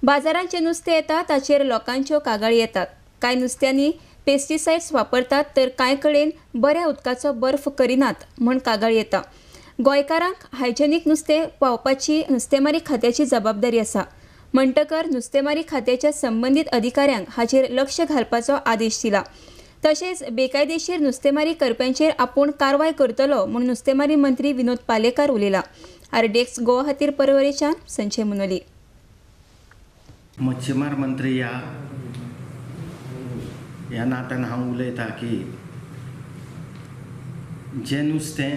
बाजारांत जें नुस्तें येता ताचेर लोकांच्यो कागाळी येतात. कांय नुस्त्यांनी पेस्टिसायड्स वापरतात तर कांय कडेन बऱ्या उदकाचो बर्फ करिनात म्हूण कागाळी येता. गोंयकारांक हायजेनीक नुस्तें पावपाची नुस्तेमारी खात्याची जबाबदारी आसा. म्हणटकर नुस्तेमारी खात्याच्या संबंदीत अधिकाऱ्यांक हाचेर लक्ष घालपाचो आदेश दिला. तशेंच बेकायदेशीर नुस्तेमारी करप्यांचेर आपूण कारवाय करतलो म्हूण नुस्तेमारी मंत्री विनोद पालेकार उलयला. आरडीएक्स गोवा खातीर परवरेच्यान संजय मुनोली. मच्छीमार मंत्री ह्या नात्यान हांव उलयता की जें नुस्तें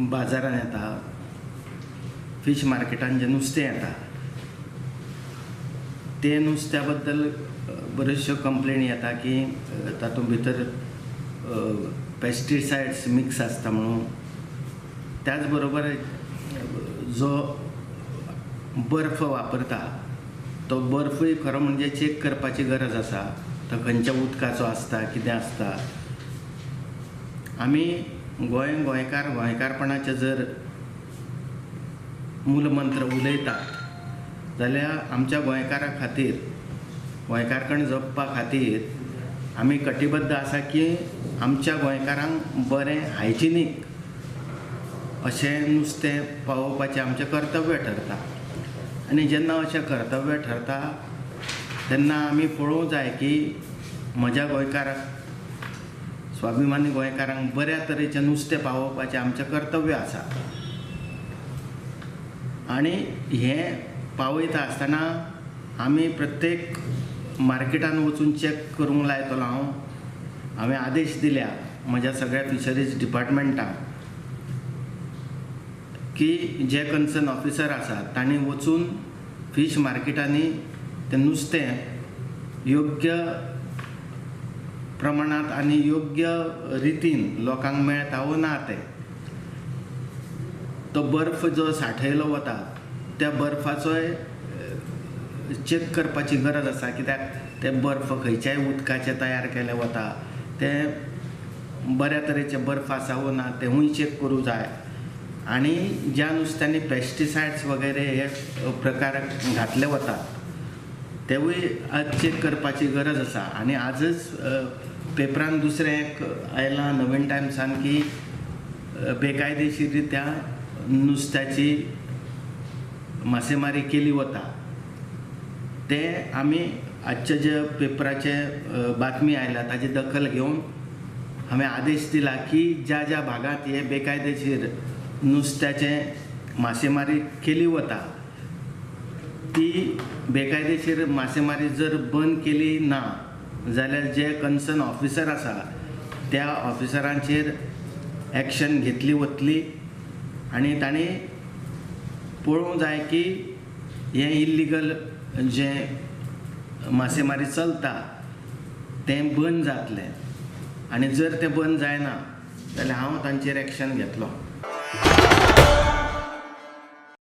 बाजारान येता, फिश मार्केटान जें नुस्तें येता तें नुस्त्या बद्दल बऱ्योचश्यो कंप्लेनी येता की तातूंत भितर पेस्टिसायड्स मिक्स आसता म्हणून. त्याच बरोबर जो बर्फ वापरता तो बर्फूय खरो म्हणजे चॅक करपाची गरज आसा, तो खंयच्या उदकाचो आसता, कितें आसता. आमी गोंयकार गोंयकारपणाचें जर मूलमंत्र उलयतात जाल्यार आमच्या गोंयकारां खातीर, गोंयकारपण जपपा खातीर आमी कटिबद्ध आसा की आमच्या गोंयकारांक बरें हायजिनीक अशें नुस्तें पावोवपाचें आमचें कर्तव्य ठरता. आनी जेन्ना अशें कर्तव्य ठरता तेन्ना आमी पळोवंक जाय की म्हज्या गोंयकाराक, स्वाभिमानी गोंयकारांक बऱ्या तरेचें नुस्तें पावोवपाचें आमचें कर्तव्य आसा. आनी हें पावयता आसतना आमी प्रत्येक मार्केटान वचून चॅक करूंक लायतलो. हांवें आदेश दिल्या म्हज्या सगळ्या फिशरीज डिपार्टमेंटाक की जे कन्सर्न ऑफिसर आसात तांणी वचून फिश मार्केटांनी तें नुस्तें योग्य प्रमाणांत आनी योग्य रितीन लोकांक मेळटा वो ना तें, तो बर्फ जो सांठयलो वता त्या बर्फाचोय चॅक करपाची गरज आसा. कित्याक तें बर्फ खंयच्याय उदकाचें तयार केलें वता, तें बऱ्या तरेचें बर्फ आसा वो ना तेंवूय चॅक करूंक जाय. आनी ज्या नुस्त्यांनी पेस्टिसायड्स वगैरे हे प्रकार घातले वतात तेवूय आज चॅक करपाची गरज आसा. आनी आजच पेपरान दुसरें एक आयलां नवीन टायम्सान की बेकायदेशीर रित्या नुस्त्याची मासेमारी केली वता. ते आमी आजचे जे पेपराचे बातमी आयल्या ताची दखल घेवन हांवें आदेश दिला की ज्या ज्या भागांत हे बेकायदेशीर नुस्त्याचे मासेमारी केली वता ती बेकायदेशीर मासेमारी जर बंद केली ना जाल्यार जे कन्सर्न ऑफिसर आसा त्या ऑफिसरांचेर एक्शन घेतली वतली. आनी तांणी पळोवंक जाय की हें इल्लिगल जें मासेमारी चलता तें बंद जातलें. आनी जर तें बंद जायना जाल्यार हांव तांचेर एक्शन घेतलो.